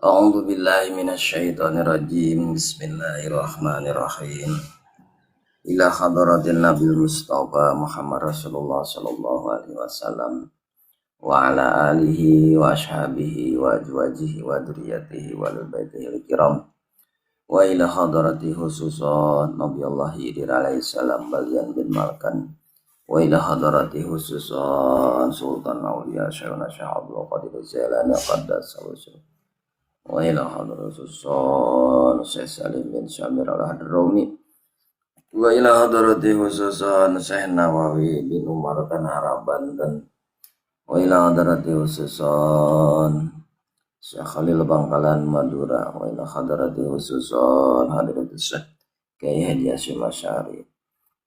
A'udzu billahi minasyaitonir rajim. Bismillahirrahmanirrahim. Ila hadratin Nabi Mustafa Muhammad Rasulullah sallallahu alaihi wasallam wa ala alihi wa ashabihi wa azwajihi wa dzurriyyatihi wa baitihi kiram. Wa ila hadrati khususan Nabi Allah Khidir alaihi salam balian bin Malkan. Wa ila hadrati khususan Sultan Aulia Syekhuna Syekh Abdul Qadir Jailani qaddasallahu sirruh. Wa ila hadrati khususan Syekh Salim bin Syamir al-Hadrami. Wa ila hadrati khususan Syekh Nawawi bin Umar Tanara Banten. Wa ila hadrati khususan Syekh Khalil Bangkalan Madura. Wa ila hadrati khususan hadrati Syekh Kiai Haji Hasyim Asy'ari.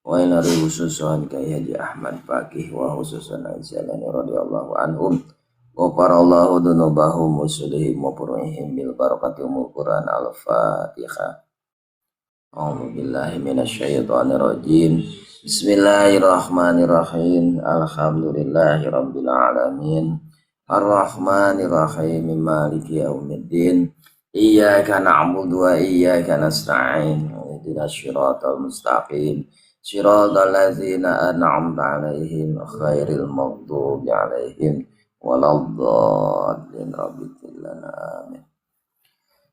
Wa ila khususan Kiai Haji Ahmad Faqih wa khususan Aisyah radhiyallahu anhum. Ghafarallahu dzunubahum wa sulihim wa furu'ihim bil barakati umul Quran. Al-Fatihah. A'udzu billahi minasyaitonir rajim. Bismillahirrahmanirrahim. Alhamdulillahi rabbil alamin. Arrahmanir rahim. Maliki yaumiddin. Iyyaka na'budu wa iyyaka nasta'in. Ihdinas siratal mustaqim. Siratal ladzina an'amta 'alaihim ghairil maghdubi 'alaihim waladdallin. Rabbil lana amin.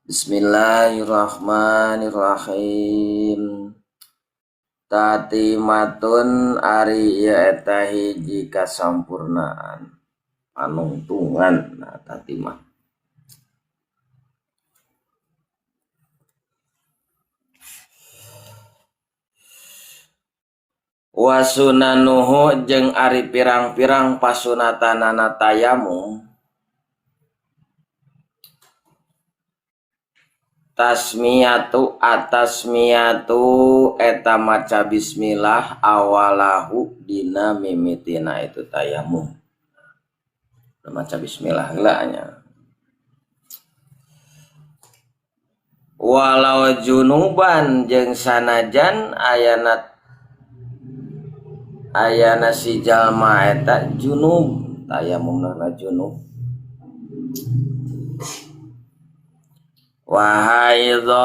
Bismillahirrahmanirrahim. Tatimatun ari ieu eta hiji kasampurnaan panungtungan. Nah, tatimah wasunanuhu jeung ari pirang-pirang pasunatanana tayamum tasmiyatu atasmiyatu eta maca bismillah awalahu dina mimitina itu tayamum. Maca bismillah heula nya. Walau junuban jeung sanajan ayana si jalma eta junub, tayamumna junub. Wa haidhon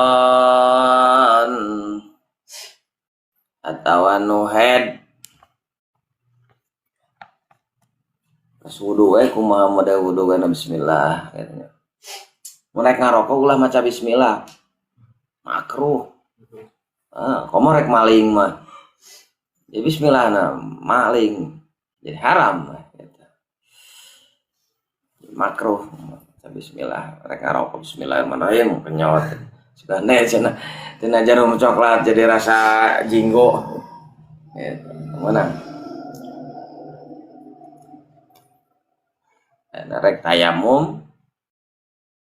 atawa nu haid. Pas wudu we kumaha model wudu we bismillah katanya. Mun rek ngarokok ulah maca bismillah. Makruh. Ah, komo rek maling mah. Ya bismillah na maling. Jadi haram gitu. Makruh. Bismillah, rek ngarokok bismillahirrahmanirrahim kenyot. Sugane cenah tina jarum coklat jadi rasa jinggo. Gitu. Mana? Nah, rek tayamum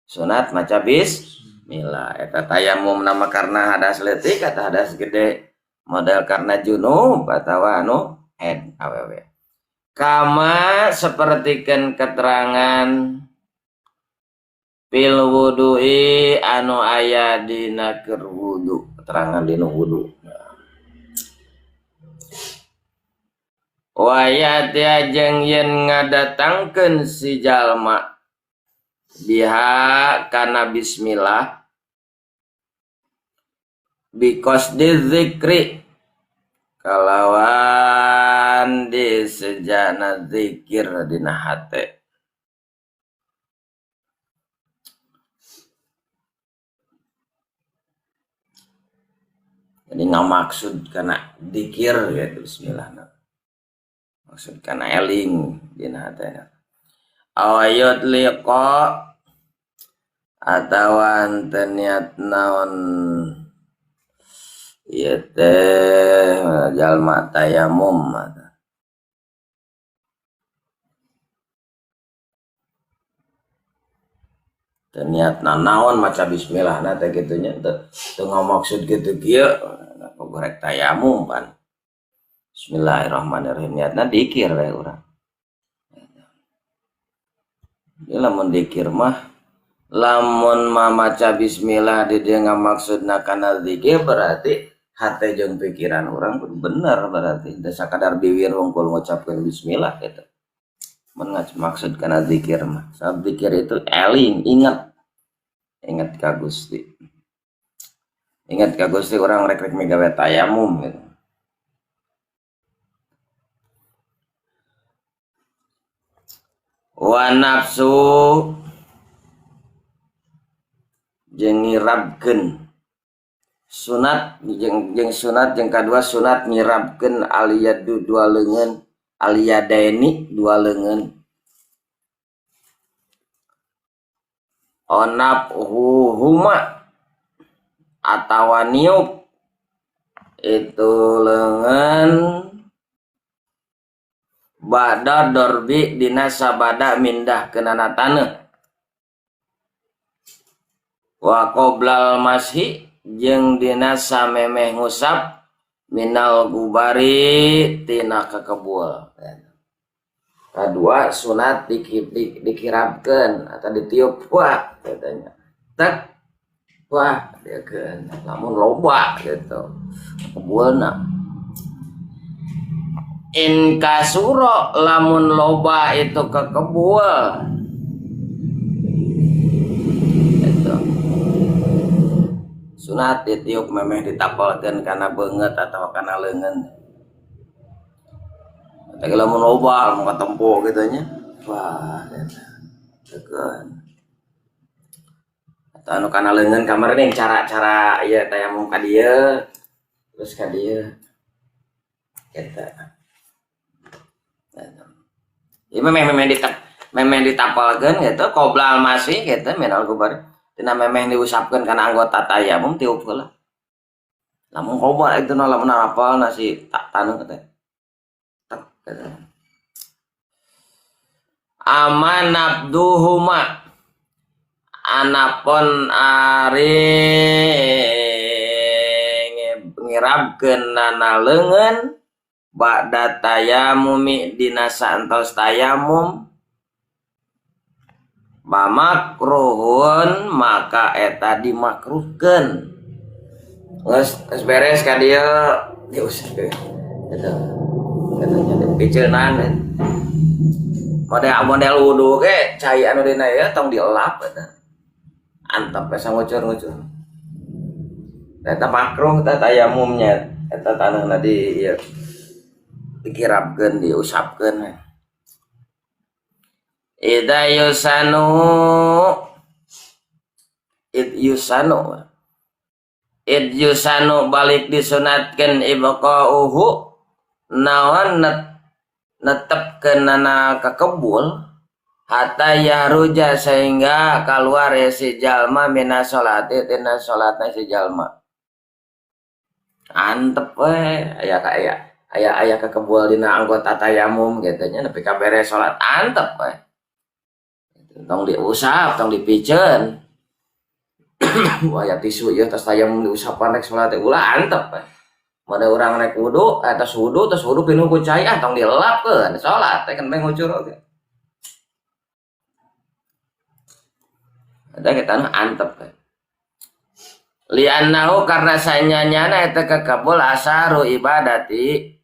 sunat maca bismillah. Eta tayamum nama karena hadas leutik atau hadas gede, model karena junub atawa anu haid awewe. Kama sapertikeun keterangan fil wudu'i anu aya dina keur wudu, keterangan dina wudu. Wa yati jeung yen ngadatangkeun si jalma biha kana bismillah biqasdi dzikri kalawan disejana zikir dina hate. Jadi nggak maksud karena dikir gitu bismillah. Maksud karena eling dina hatena. Awayut liqa atawa teu niat naon ieu teh jalma tayamum. Teu niat nanaon maca bismillah na teh kitu nya teu ngamaksud kitu kieu gorek tayamum pan. Bismillahirrahmanirrahim niatna dikir we urang. Ieu lamun dikir mah lamun mamaca bismillah di dieu ngamaksudna kana zikir berarti hate jeung pikiran urang kudu bener berarti teu sakadar biwir hungkul ngucapkeun bismillah kitu. Mun maksud kana zikir mah, sabab zikir itu eling, ingat. Ingat ka Gusti. Ingat ka Gusti urang rek-rek migawe tayamum gitu. Wa nafsu jeung ngirabkeun sunat jeung sunat jeung kadua sunat ngirabkeun aliyadu dua leungeun aliyadaini dua leungeun onap huhuma atawa niup itu leungeun ba'da dorbi dina sabada mindah kenana taneuh wa qoblal mashi jeung dina samemeh ngusap minal gubari tina kekebul. Kadua sunat dikirabkeun atau ditiup wah katanya. Tek wah diekeun lamun loba gitu. Kebulna. In kasuro lamun loba itu kekebul. Gitu. Sunat ditiup memeh ditapelkeun kana beungeut atawa kana leungeun. Tapi lamun loba lamun katempo kitu nya. Wah, eta. Atau anu kana leungeun kamari nih cara-cara ieu tayamum ka dieu terus ka dieu. Eta. Ieu memeh ditapelkeun gitu qoblal masih gitu minal gubar. Tina memeh diusapkeun kana anggota tayamum tiup heula. Lamun qoba itu na lamun hafal nasi taneuh teh. Tek gitu. Aman abduhuma anapun ari ngirabkeun nana leungeun ba'da tayamumi dina saentos tayamum bamakruhun maka eta dimakruhkeun. Geus beres ka dieu diusap gitu. Eta nya dipiceunan. Model wudu ge cai anu dina ieu tong dielap eta. Antep we sangucur-ngucur. Eta makruh eta tayamumnya eta taneuhna di ieu dikirabkeun diusapkeun. Idza yusanu id yusanu id yusanu balik disunatkeun ibqa'uhu naon netepkeun nana kakebul hatta yahruja sehingga kaluar si jalma mina sholati tina salatna si jalma. Antep we aya ka aya aya aya kakebul dina anggota tayamum kitu nya nepi ka beres salat antep we. Tong diusap, tong dipiceun. Wah aya tisu ieu tas tayamum diusapan rek salat teh ulah antep we. Mun urang rek wudu, tos wudu pinuh ku cai ah tong dilelapkeun salat teh kan bae ngucur oge. Eta kita nu antep we. Li'annahu karena sanyanyana eta kakabul asaru ibadati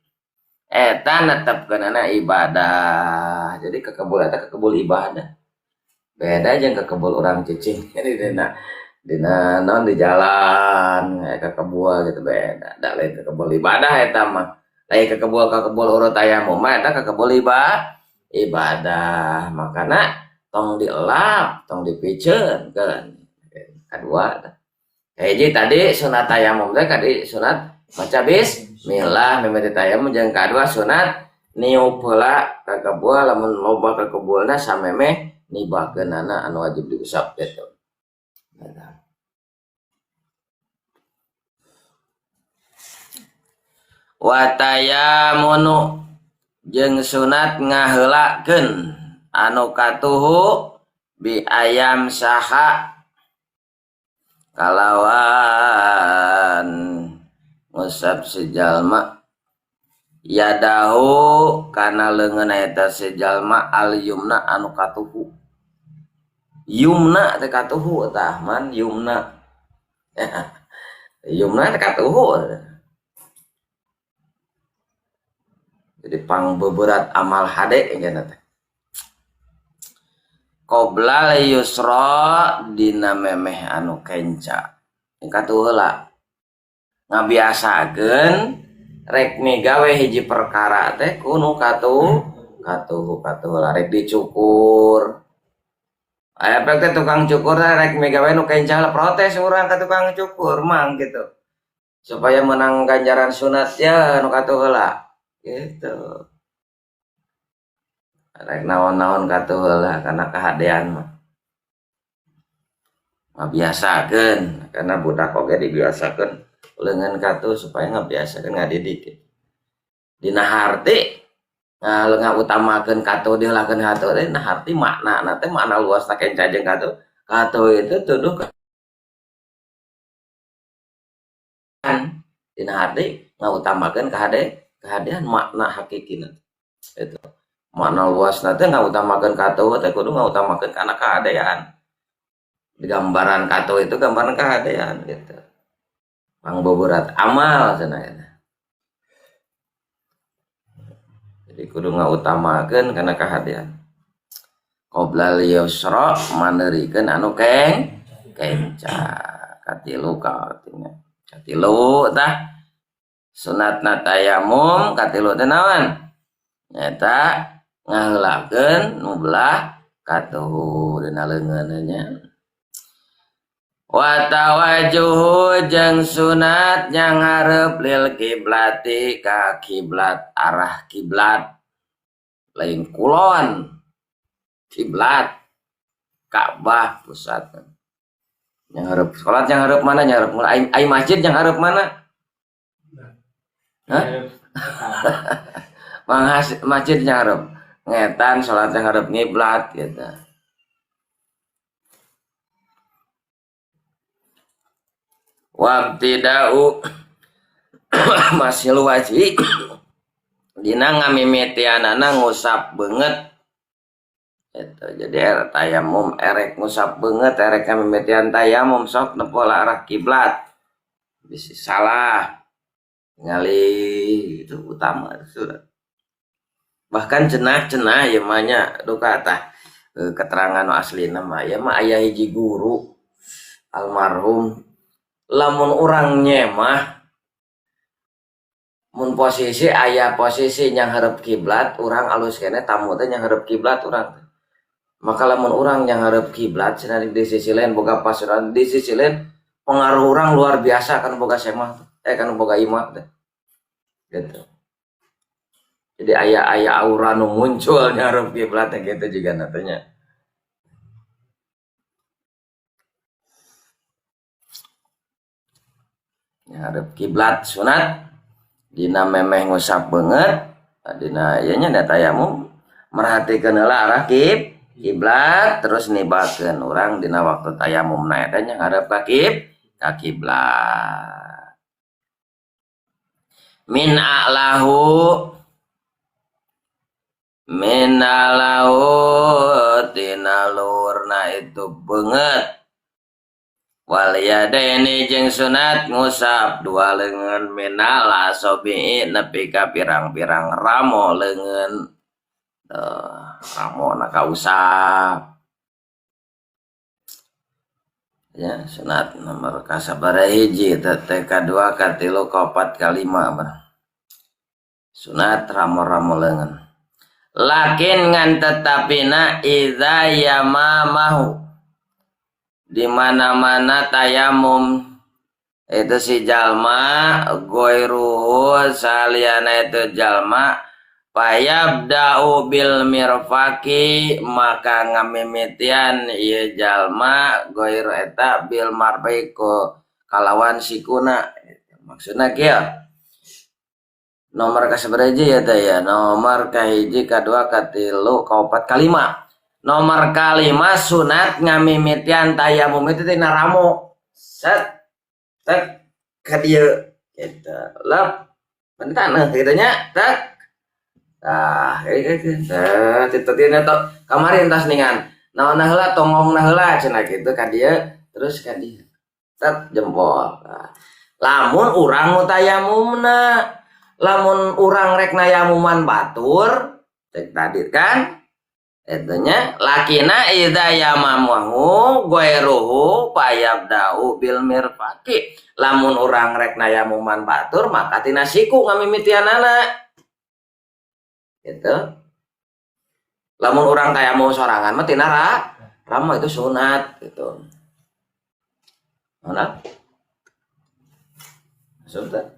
eta netepkeunana ibadah. Jadi kakabul eta kakabul ibadah. Beda jeung kakebul urang cicing dina dina naon di jalan kakebul gitu beda. Da lain kakebul ibadah eta mah. Lain kakebul urut tayamum mah eta kakebul ibadah. Makana tong dielap, tong dipiceun keun. Kadua tah. Hiji tadi sunat tayamum teh kadi sunat maca bismillah mimiti tayamum jeung kadua sunat niup heula kakebul lamun loba kakebulna samemeh nibakeunana anu wajib diusap gitu. Wa tayamunu jeung sunat ngaheulakeun anu katuhu bi ayam saha kalawan ngusap si jalma yadahu kana leungeun eta si jalma al yumna anu katuhu. Yumna teh katuhu tah man yumna. Yumna teh katuhu. Jadi pang beberat amal hade cenah teh. Qoblal yusra dina memeh anu kenca. Katuh heula. Ngabiasakeun rek migawe hiji perkara teh kudu katuh heula rek dicukur. Aya teh tukang cukur teh rek migawe nu kenca heula protes urang ka tukang cukur mang gitu. Supaya menang ganjaran sunat ya nu katuh heula. Gitu. Rek naon-naon katuh heula kana kahadean mah. Ngabiasakeun karena budak oge dibiasakeun leungeun katuh supaya ngabiasakeun ngadidik. Dina harti ngautamakeun katuh diheulakeun katuh teh dina harti maknana teh makna luasna kenca jeung katuh. Katuh itu tuduh kan dina harti ngautamakeun kahadean makna hakikina. Itu makna luasna teh ngautamakeun katuh teh kudu ngautamakeun kana kahadean. Gambaran katuh itu gambaran kahadean gitu. Pangboborat amal cenah eta. Jadi kudu ngautamakeun kana kahadean. Qoblal yusra maneurikeun anu kenca. Katilu kaartina. Katilu tah sunatna tayamum katilu teh naon? Nyaeta ngaheulakeun nu belah katuh dina leungeun nya. Wa tawajjuhu jeung sunat nyanghareup lil kiblati ka kiblat arah kiblat lain kulon kiblat Ka'bah pusat. Nyanghareup salat nyanghareup mana nyanghareup ai masjid nyanghareup mana? Hah? Masjid nyanghareup ngetan salat nyanghareup ngiblat gitu. Wabtida'u masil wajhi dina ngamimitianana ngusap beungeut eta. Jadi tayamum erek ngusap beungeut erek ngamimitian tayamum sok nempo arah kiblat bisi salah ngali itu utama sudah. Bahkan cenah-cenah ieu mah nya duka tah keterangan aslina mah ieu mah aya hiji guru almarhum lamun urang nyemah mun posisi aya posisi nyanghareup kiblat urang alus keneh tamu teh nyanghareup kiblat urang. Maka lamun urang nyanghareup kiblat cenah di sisi lain boga pasuran di sisi lain pengaruh urang luar biasa kan boga semah kan boga imah teh. Gitu. Jadi aya-aya aura nu muncul nyanghareup kiblat teh gitu juga natanya. Nyanghareup kiblat sunat dina memeh ngusap beungeut dina ieu nya tayamum merhatikeun heula arah kiblat terus nibakeun urang dina waktu tayamumna eta nyanghareup ka kiblat. Min a'lahu tina luhurna itu beungeut wal yadaini jeung sunat ngusap dua leungeun minal asobi nepi ka pirang-pirang ramo leungeun. Ramo na kausap ya sunat nomor kasabaraha hiji teh kadua katilu kaopat kalima sunat ramo-ramo leungeun. Lakin ngan tetapina idza yamamahu di mana-mana tayamum itu si jalma goiruhu saliana itu jalma payabda'u bil mirfaqi maka ngamimitian ieu jalma goiru eta bil marfaqi kalawan sikuna. Maksudna kieu nomor kasabaraha ya teh ya nomor kahiji kadua katilu kaopat kalima. Nomor kalima sunat ngamimitian tayamum itu tina ramo set tek ka dieu gitu lep bentar kitu nya tek tah kitu teh titu to kamari entas ningan naonna heula tongongna heula cenah kitu ka dieu terus ka dieu tet jempol. Lamun urang nu tayamumna lamun urang rek nayamuman batur cek tadi kan Eta nya lakina idza yamamahu ghairuhu fayabda'u bil mirfaqi. Lamun urang rek nayamuman batur maka tina siku ngamimitianana. Gitu. Lamun urang tayamum sorangan mah tina ramo itu sunat gitu. Mana? Sunat.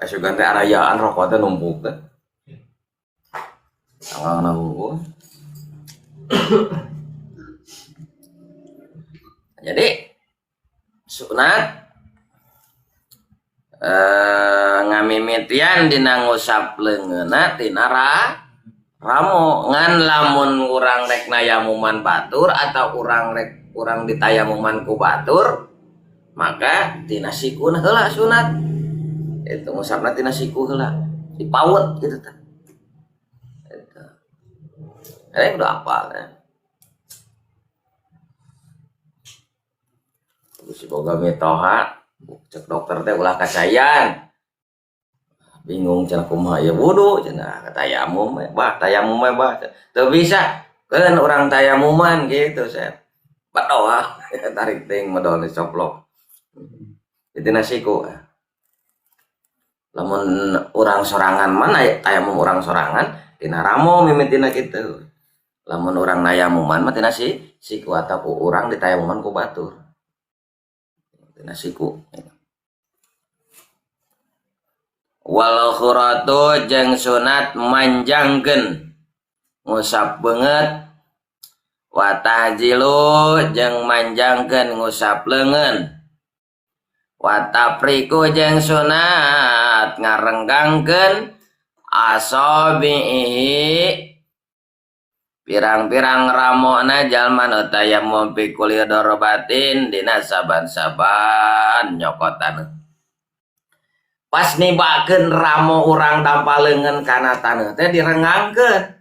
Sugan teh arayaan rokok teh numpuk teh. Tangan unggul. Jadi sunat ngamimitian dina ngusap leungeunna tina ramo ngan lamun urang rek nayamuman batur atau urang rek urang ditayamuman ku batur maka tina sikuna heula sunat. Itu ngusapna tina siku heula dipaut gitu teh. Itu. Udah apal ya. Si boga mitoha cek dokter teh ulah kacayan. Bingung cenah kumaha ya wudu cenah tayamum bah tayamum bah teu bisa keun urang tayamuman gitu saya. Badoa tarik ting medol coplok. Itu nasiku. Lamun urang sorangan mana tayamum urang sorangan tina ramo mimitina kitu. Lamun urang nayamuman mah tina siku atau ku urang ditayamuman ku batur. Tina siku. Wal khuratu jeung sunat manjangkeun ngusap beungeut wa tahjilu jeung manjangkeun ngusap leungeun wa tafriqu jeung sunat ngarenggangkeun asabihi pirang-pirang ramona jalma nu tayamum fi kulli darbatin dina saban-saban nyokotan. Pas nibakeun ramo urang tanpa leungeun kana taneuh teh direnggangkeun.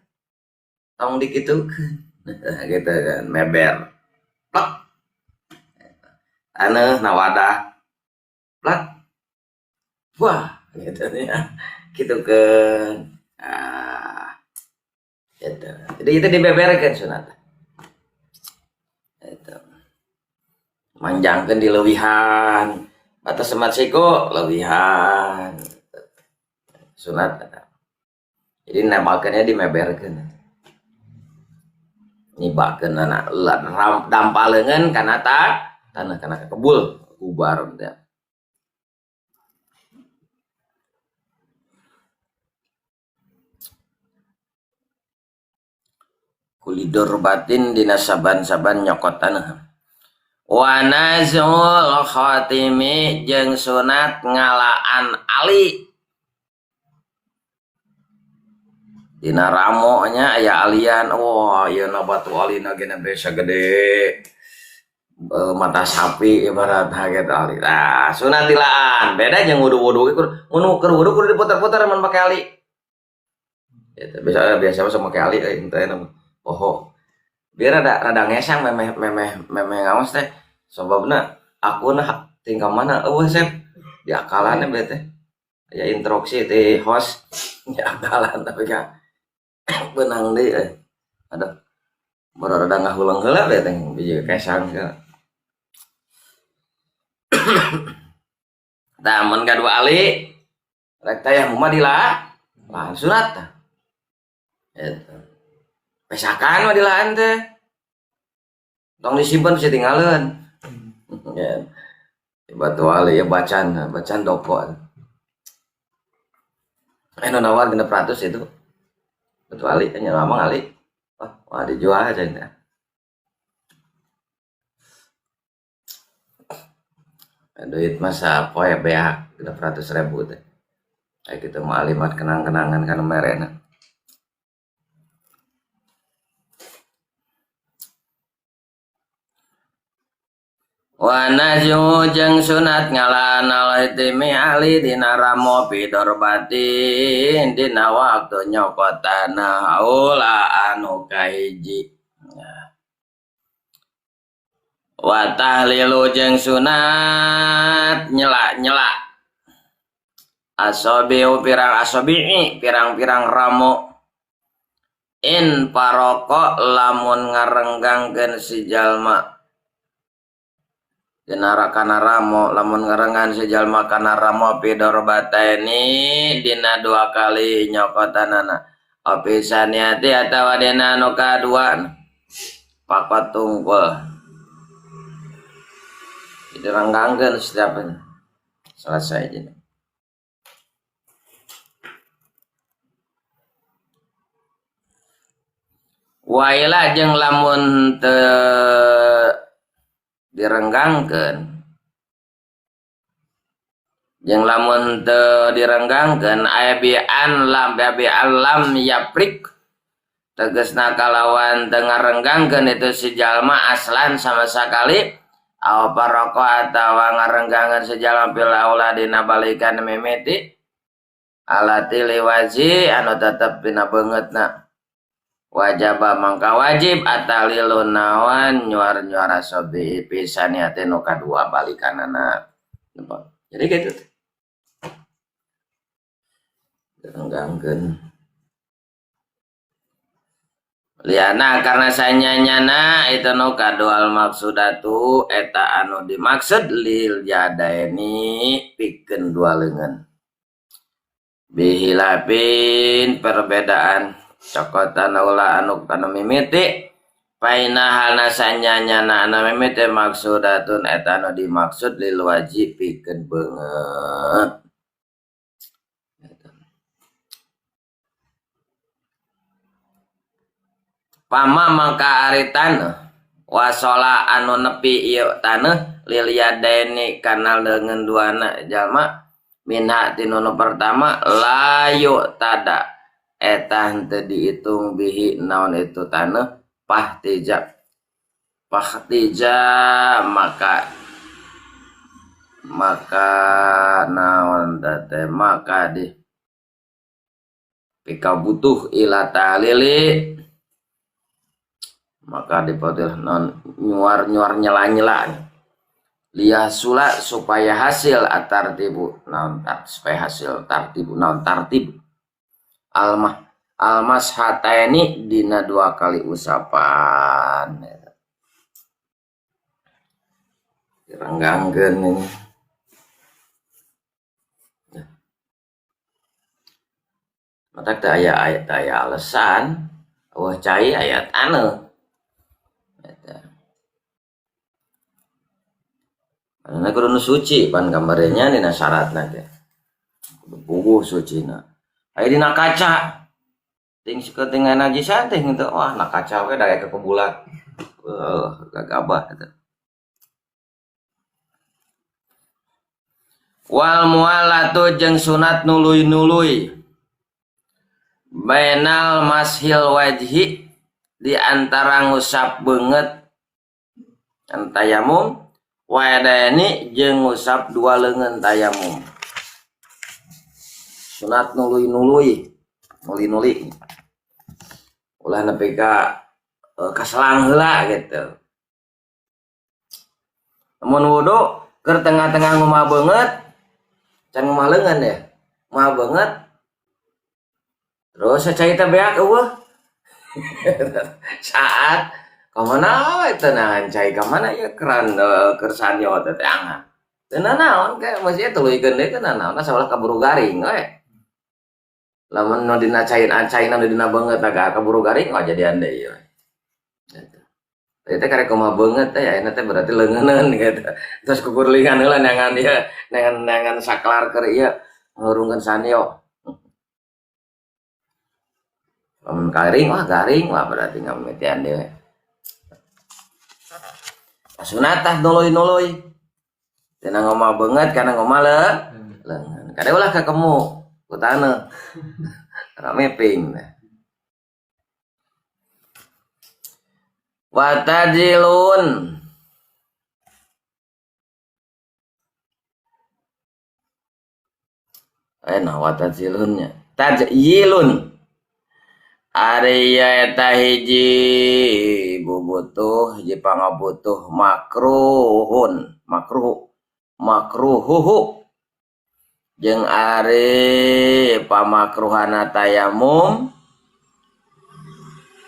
Tong dikitukeun. Gitu kan, meber. Plek. Taneuh na wadah. Plek. Wah, gitu ya. Kitukeun. Ah. Gitu. Jadi itu dibeberkeun sunat. Itu. Manjangkeun dileuwihan. Batas semat siku lewihan sunat. Jadi nembalkeunnya dimeberkeun. Nyibakeun anak dampa leungeun kana tanah kana kebul kubar teh. Kulidor batin dina saban-saban nyokot tanah. Wa nazul khatimi jeung sunat ngalaan ali. Dina ramo nya aya alian. Wah, ieu na batu alina ge besa gede. Mata sapi ibarat gitu ali. Nah, sunat dilaan. Beda jeung wudu-wudu mun keur wudu kudu diputer-puter mun make ali. Gitu. Biasa mah make ali euy teh na. Oh. Biar rada ngesang memeh ngaos teh sababna aku nah tingkah mana eueuh sep di akalan we teh aya instruksi ti host di akalan tapi ka beunang deui euy. Aduh baru rada ngahuleng heula we teh biji kesang heula. Tah mun kadua ali rek tayamum mah dilaan sunat tah. Eta. Pesakan mah dilaan teh. Tong disimpen bisa tinggalin. Ya. Batu ali ya bacaan doko. Nu nawar 600 itu. Batu ali nya lama ali. Wah dijual aja ini. Duit masa poe beak 600.000 teh. Kayak gitu mah alimat kenang-kenangan kana merena. Wa najmu jeung sunat ngalaan al-itimi ahli dina ramo pidorbatin dina waktu nyokot tanah ula anu kahiji. Wa tahlilu jeung sunat nyela-nyela asobiu pirang asobi'i pirang-pirang ramo in paroko lamun ngarenggangkeun si jalma dina kana ramo lamun ngarenggan si jalma kana ramo fi darbataini dina dua kali nyokotanana api saniati atawa dina anu kadua papat tungkul direnggangkeun setiap selesai jadi. Waila jeung lamun teu direnggangkeun jeung lamun teu direnggangkeun aya bi an lam bi alam yaprik tegasna kalawan teu ngarenggangkeun itu si jalma aslan sama sakali aw paroko atawa ngarenggangan si jalma fil aula dina balikan mimiti alati liwaji anu tetep dina beungeutna wajaba mangka wajib atalilu nawan nyuar-nyuar asobi pisaniate nu kadua balikanana. Jadi gitu. Renggangkeun. Liana karena sanyanyana itu nu kadua al maksudatu eta anu dimaksud lil jadaini pikeun dua leungeun. Bihilapin perbedaan cokotan ulah anu kana mimiti paina halna sanyanyana anu mimiti maksudatun eta anu dimaksud lil wajib pikeun beungeut. Pama mangka ari taneuh wasola anu nepi ieu taneuh lil yadaini kana leungeun duana jalma minha tinu nu pertama layu tada eta henteu diitung bihi naon itu taneuh pahtija pahtija maka maka naon teh maka di pika butuh ila tahlili maka dipotil non nyuar-nyuar nyela-nyela liyasula supaya hasil atartibu naon supaya hasil tartibu naon tartib almah almas hataini dina dua kali usapan direnggangkeun ini. Mata teu aya aya alasan eueuh cai aya taneuh. Karena kudu nu suci pan gambarnya dina syaratna teh. Kudu puguh sucina. Aya dina kaca. Ting saketing najisan teh henteu wah na kaca we da aya kekebulan. Gagabah eta. Wal mualatu jeung sunat nuluy-nuluy. Bainal mashil wajhi di antara ngusap beungeut tayamum wadani jeung ngusap dua leungeun tayamum. Sunat nuluy-nuluy, nuli-nuli. Ulah nepi ka kaselang heula gitu. Mun wudu keur tengah-tengah ngumah beungeut, can ngumah leungeun ya. Ngumah beungeut. Terus cai teh beak eueuh. Saat kamana we teu nahan cai kamana ieu keran keur sanyo teh angan. Teu nanaon ke masih tuluykeun deui teu nanaon asa ulah kaburu garing we. Lamun nu dina caina nu dina beungeut agak kaburu garing mah jadian deui we. Gitu. Tadi teh karek kumaha beungeut teh ayeuna teh berarti leungeuneun gitu. Terus kukurlingan heula neangan ieu, neangan saklar keur ieu ngurungkeun sanyo. Lamun garing wah garing wah berarti ngamimitian deui. Sunat tah nuluy-nuluy. Tina ngomah beungeut kana ngomah leungeun. Kade ulah kakemu ku taneuh. Rame ping. Wa tajilun. Nah wa tajilunnya. Tajilun. Ari eta hiji bubutuh hiji pangabutuh makruhun makruh makruhuhu jeung ari pamakruhana tayamum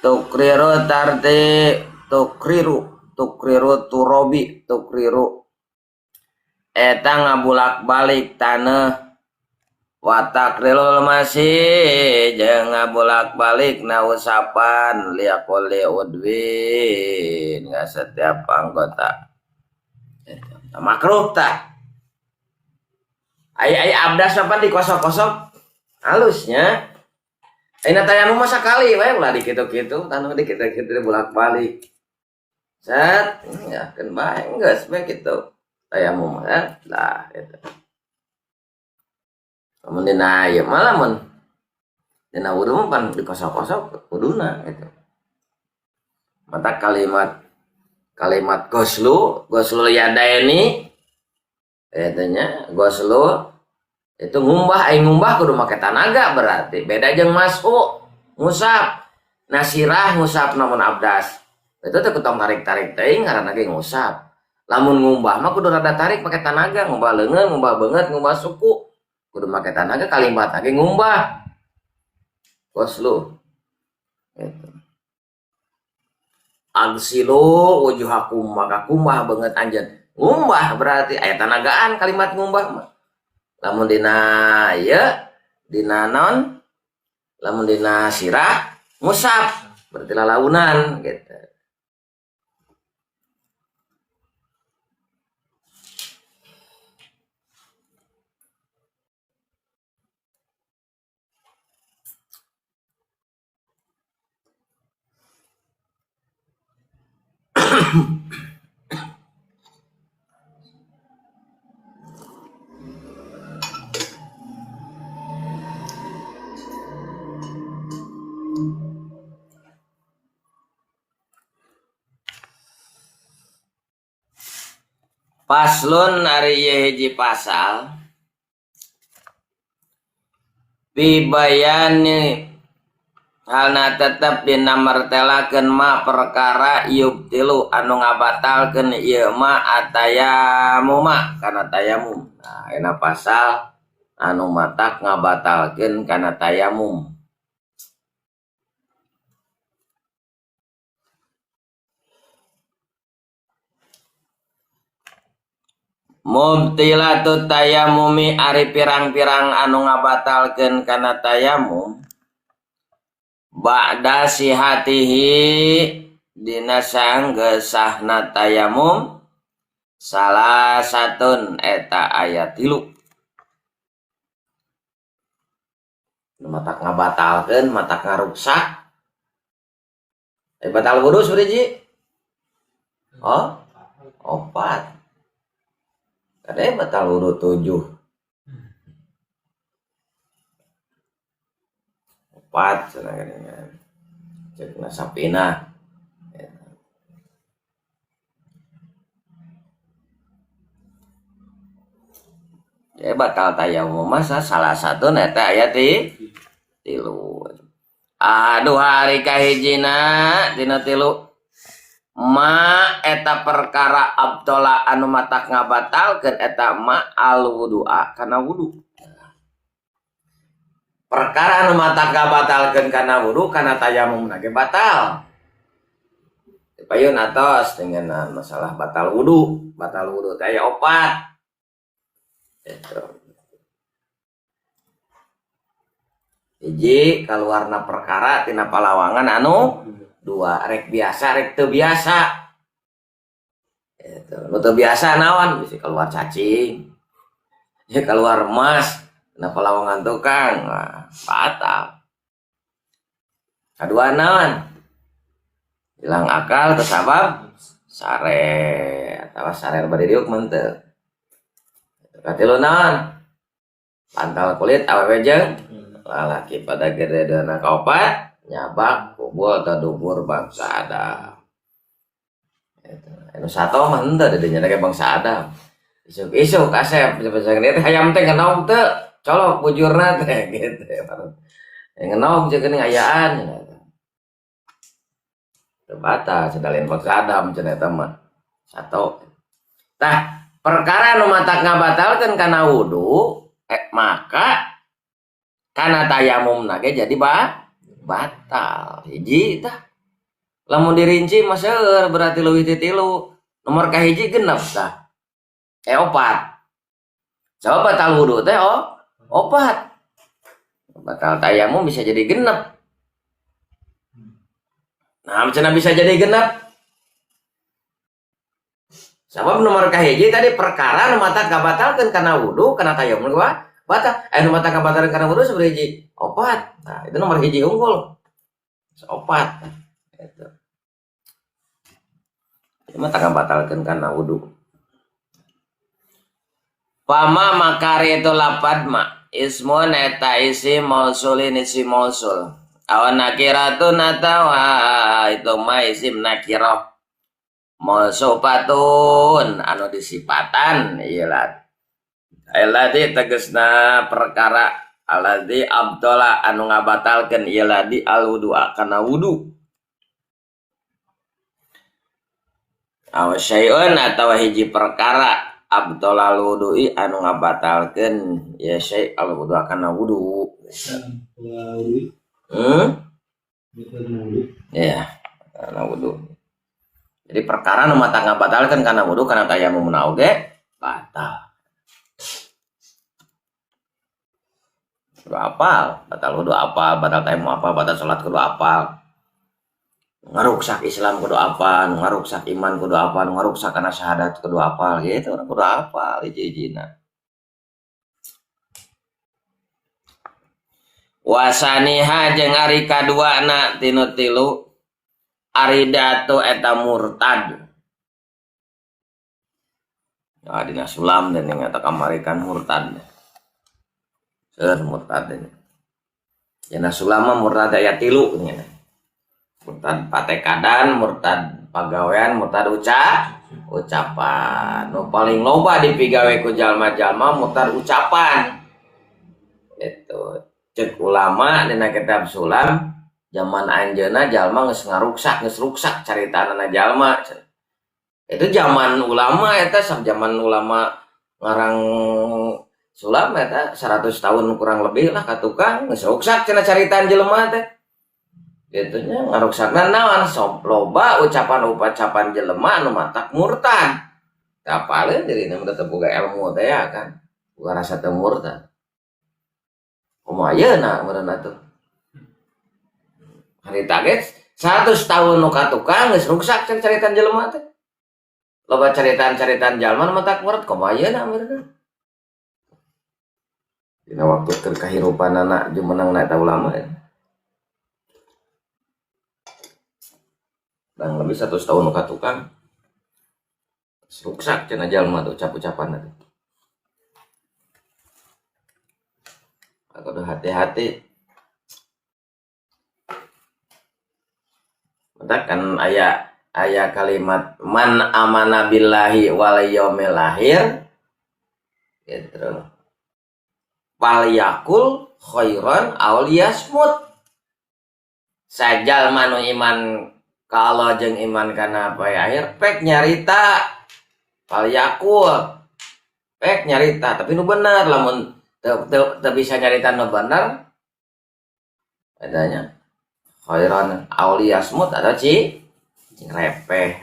tukriru tarti tukriru tukriru turobi tukriru eta ngabulak-balik taneuh watakrilul masih jeung ngabulak-balik na usapan liaquli udwin ka setiap anggota makruh tah ai ai abdas apa dikosok-kosok halusnya ayeuna tayamum mah sakali we ulah dikitu-kitu tanu dikitu-kitu bolak-balik set ya keun bae geus we kitu tayamum mah lah gitu. Lamun dina ieu mah lamun dina wudu mah pan dikosok-kosok wuduna gitu. Mata kalimat kalimat goslu, goslu yadaini eta nya goslu itu ngumbah ai ngumbah kudu make tanaga berarti beda jeung masuk ngusap. Nasirah ngusap namun abdas. Itu teh tong tarik-tarik teuing ngaranna ge ngusap. Lamun ngumbah mah kudu rada tarik make tanaga, ngumbah leungeun, ngumbah beungeut, ngumbah suku. Kudu make tanaga kalimat lagi ngumbah goslu gitu. Agsilu wujuhakum maka kumbah beungeut anjeun ngumbah berarti aya tanagaan kalimat ngumbah mah lamun dina ieu dina naon lamun dina sirah ngusap berarti lalaunan gitu. Paslon ari ieu hiji pasal pibayani halna tetep dina martelakeun ma perkara yubtilu anu ngabatalkeun ieu ma atayamuma kana tayamum. Nah, ayeuna pasal anu matak ngabatalkeun kana tayamum. Mubtilatu tayamumi ari pirang-pirang anu ngabatalkeun kana tayamum ba'da sihatihi dina sanggeusahna tayamum salah satun eta aya 3. Matak ngabatalkeun matak ngaruksak batal wudu sabariji? Oh, 4. Ada batal wudu 7. 4 cenah geuningan. Cek nasapina. Ya batal tayamum mah salah satu eta aya 3. Aduh hari kahijina dina 3 ma eta perkara abtola anu matak ngabatalkeun eta ma al wudu'a kana wudu. Perkara anu matak ngabatalkeun kana wudu kana tayamum ge batal. Payun atos dengan masalah batal wudu teh aya 4. Eta. Hiji kaluarna perkara tina palawangan anu 2 rek biasa rek teu biasa. Eta nu teu biasa naon bisi keluar cacing. Ya keluar emas tina palawangan tukang. Nah, batal. Kadua naon? Hilang akal tersabab sare atawa sare bade diuk mah teu. Katilu naon? Bantal kulit awewe jeung lalaki pada gedena kaopat nyabak kubul atau dubur bangsa Adam. Eta anu sato mah henteu di dinya ge bangsa Adam. Isuk-isuk asep cepet teh hayam teh ngenog teu colok bujurna teh gitu. Ngenog jeung geuning ayaan. Teu batal cenah lain bangsa Adam cenah eta mah. Satu. Tah, perkara nu matak ngabatalkeun kana wudu, maka kana tayamumna ge jadi batal. Hiji tah. Lamun dirinci mah seueur berarti leuwih ti 3. Nomor kahiji genep tah. 4. Sabab batal wudu teh 4. Batal tayamum bisa jadi genep. Nah, cenah bisa jadi genep. Sabab nomor kahiji tadi perkara nu matak ngabatalkeun kana wudu, kana tayamum batal. Nu matak ngabatalkeun kana wudu sabaraha hiji? 4. Nah, itu nomor hiji unggul. 4. Gitu. Itu matak ngabatalkeun kana wudu. Pama makari itu lapad ma ismun eta isim mausulin isim mausul. Awan nakiratun atawa itu ma isim nakirah. Mausufatun anu disipatan ieu lah. Alladzi tegasna perkara alladzi abtala anu ngabatalkeun ieu ladzi alwudu kana wudu. Aw syai'un atawa hiji perkara abtala alwudu'i anu ngabatalkeun ya syai' alwudu kana wudu. Ya, kana wudu. Jadi perkara nu matak ngabatalkeun kana wudu kana tayamum oge batal. Kudu apal, batal wudu apal, batal tayamum apal, batal salat kudu apal. Ngaruksak Islam kudu apal, ngaruksak iman kudu apal, ngaruksak kana syahadat kudu apal gitu, urang kudu apal hiji-hijina. Wasaniha jeung ari kaduana tinu 3 aridatu eta murtad. Nah, dina sulam dan yang eta kamari kan murtad. Seur murtad ini. Dina sulam mah murtad aya 3 nya. Murtad patekadan, murtad pagawean, murtad ucapan. Nu paling loba dipigawe ku jalma-jalma murtad ucapan. Itu cek ulama dina kitab sulam zaman anjeunna jalma geus ngaruksak, geus ruksak caritanana jalma. Itu zaman ulama eta, zaman ulama ngarang sulam eta 100 tahun kurang lebih lah ka tukang geus ruksak cenah caritaan jelema teh. Gitu nya ngaruksakna naon sok loba ucapan-ucapan jelema anu matak murtad. Teu apaleun dirina mah teu boga ilmu teh ya kan. Boga rasa teu murtad. Kumaha ayeuna meureun atuh. Harita ge 100 tahun nu ka tukang geus ruksak caritaan jelema teh. Loba caritaan-caritaan jalma nu matak murtad kumaha ayeuna meureun. Dina waktu keur kahirupanana jumenengna eta ulama ya. Kurang lebih 100 tahun nu ka tukang. Ruksak cenah jalma tuh ucap-ucapan teh. Kudu hati-hati. Matak kan aya kalimat man amana billahi wal yaumil akhir gitu. Fal yakul khairan aw liyasmut. Sajal manu iman ka Allah jeung iman kana poe akhir pek nyarita fal yakul pek nyarita tapi nu bener lamun teu bisa nyarita nu bener adanya khairan aw liyasmut atau cing repeh.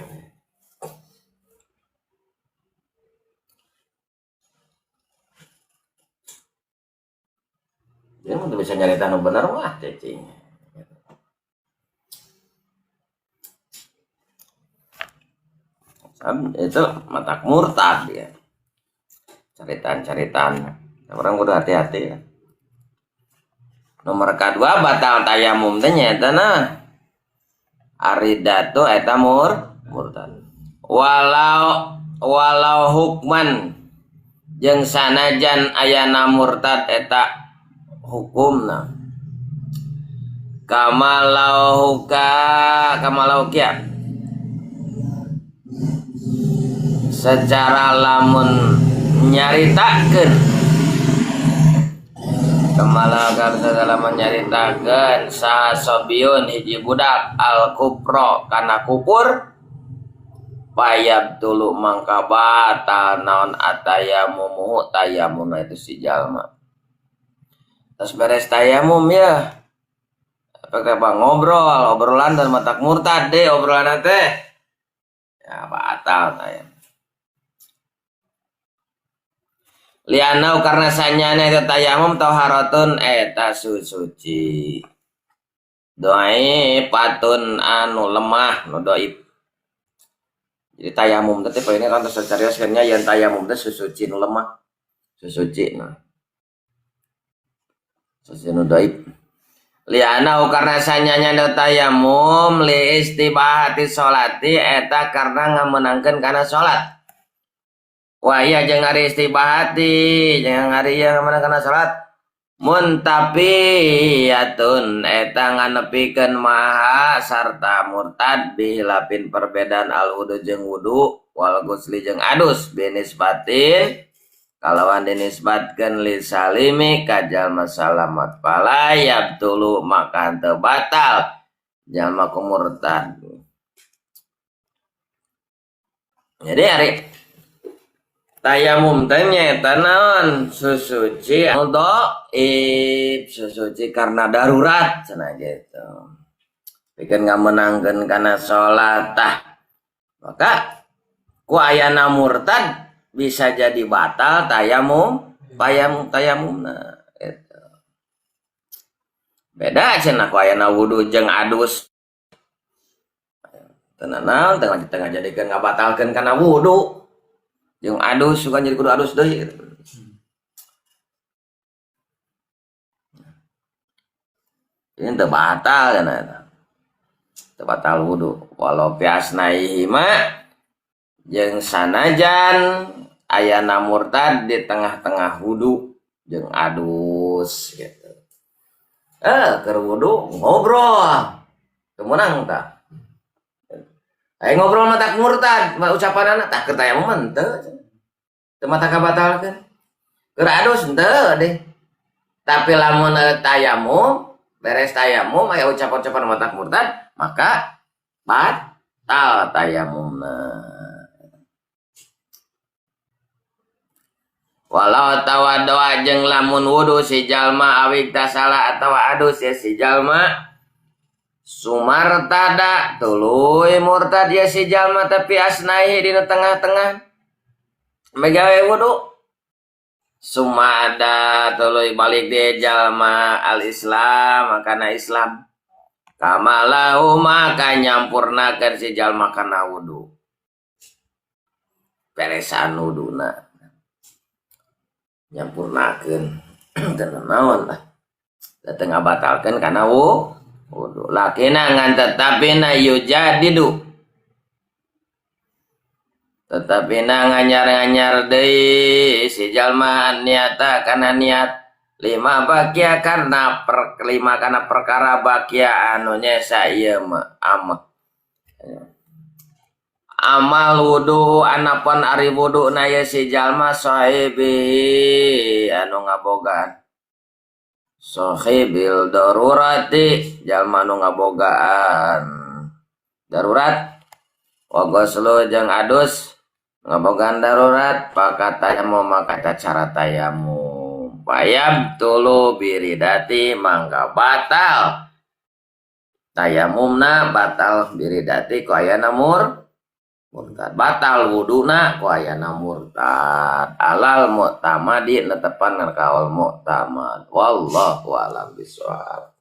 Dia mah teu bisa nyarita nu bener wah cicing. Itu matak murtad ya. Caritaan-caritaan. Orang kudu hati-hati ya. Nomor kedua batal tayamum teh nyaeta nah. Aridatu eta murtad. Walau hukman jeung sanajan ayana murtad eta hukumna. Kamalau kia. Secara lamun nyaritakeun Kemala karsa dalam menyaritakeun sasobiun hiji budak al kupro kana kupur payab tulu mangka batal naon atayamumuhu tayamumna itu si jalma. Terus beres tayamum ya. Apa ngobrol, obrolan dan matak murtad deh obrolan teh. Ya batal tayamum. Lianau karena sanyana itu tayamum toharatun eta susuci. Doai patun anu lemah nu doib. Jadi tayamum teh poinnya kan terus serius kan nya yen tayamum teh susuci nu lemah. Susuci nah. Susuci nu doib. Lianau karena sanyanya nu tayamum li istibahati sholati eta karena ngamenangkeun kana salat. Wah iya jeung ari istibahati jeung ari ieu mana kana salat muntafiyatun eta nganepikeun maha sarta murtad bihilafin perbedaan al wudu jeung wudu wal gusli jeung adus binisbatin kalawan dinisbatkeun li salimi ka jalma salamat fala yabtulu maka teu batal jalma ku murtad. Jadi ari tayamum teh nyaeta naon susuci anu dhaif, susuci karena darurat cenah gitu. Pikeun ngamenangkeun kana salat tah. Maka ku ayana murtad bisa jadi batal tayamum, tayamumna gitu. Beda cenah ku ayana wudu jeung adus. Teu naon tengah jadikeun ngabatalkeun kana wudu. Jeung adus suka jadi kudu adus deui gitu. Ini teu batal cenah eta. Teu batal wudu. Walau piasnaihi ma jeung sanajan ayana murtad di tengah-tengah wudu jeung adus gitu. Keur wudu ngobrol. Teu meunang tah. Ayo ngobrol mah tak murtad, mah ucapanana tak keur tayamum mah henteu. Teu mata kabatalkeun. Keur adus henteu deh. Tapi lamun tayamum, beres tayamum aya ucapan-ucapan mah tak murtad, maka batal tayamumna. Walau tawaddoa jeung lamun wudu si jalma awig tasala atawa adus ya si jalma sumartada tuluy murtad ya si jalma tapi asnaihi dina tengah-tengah megawe wudu sumada tuluy balik di jalma al-islam kana Islam kamalahu maka nyampurnakeun si jalma kana wudu beresan wuduna nyampurnakeun teu naon lah teu ngabatalkeun kana wudu lakina ngan tetapina yujadidu tetapina nganyar-nganyar deui si jalma niata kana niat lima bakia karena lima kana perkara bakia anu nyesa ieu mah amal wudu anapun ari wudu na ye si jalma sahibi anu ngabogaan sahibil darurati jalma nu ngabogaan darurat wa ghuslu jeung adus ngabogaan darurat pakatayamum maka cara tayamum payab tulu biridati mangga batal tayamumna batal biridati ku ayana murtad batal wuduna ku ayana murtad alal mu'tamadi netepan ngan kaul mu'tamad wallahu a'lam bishawab.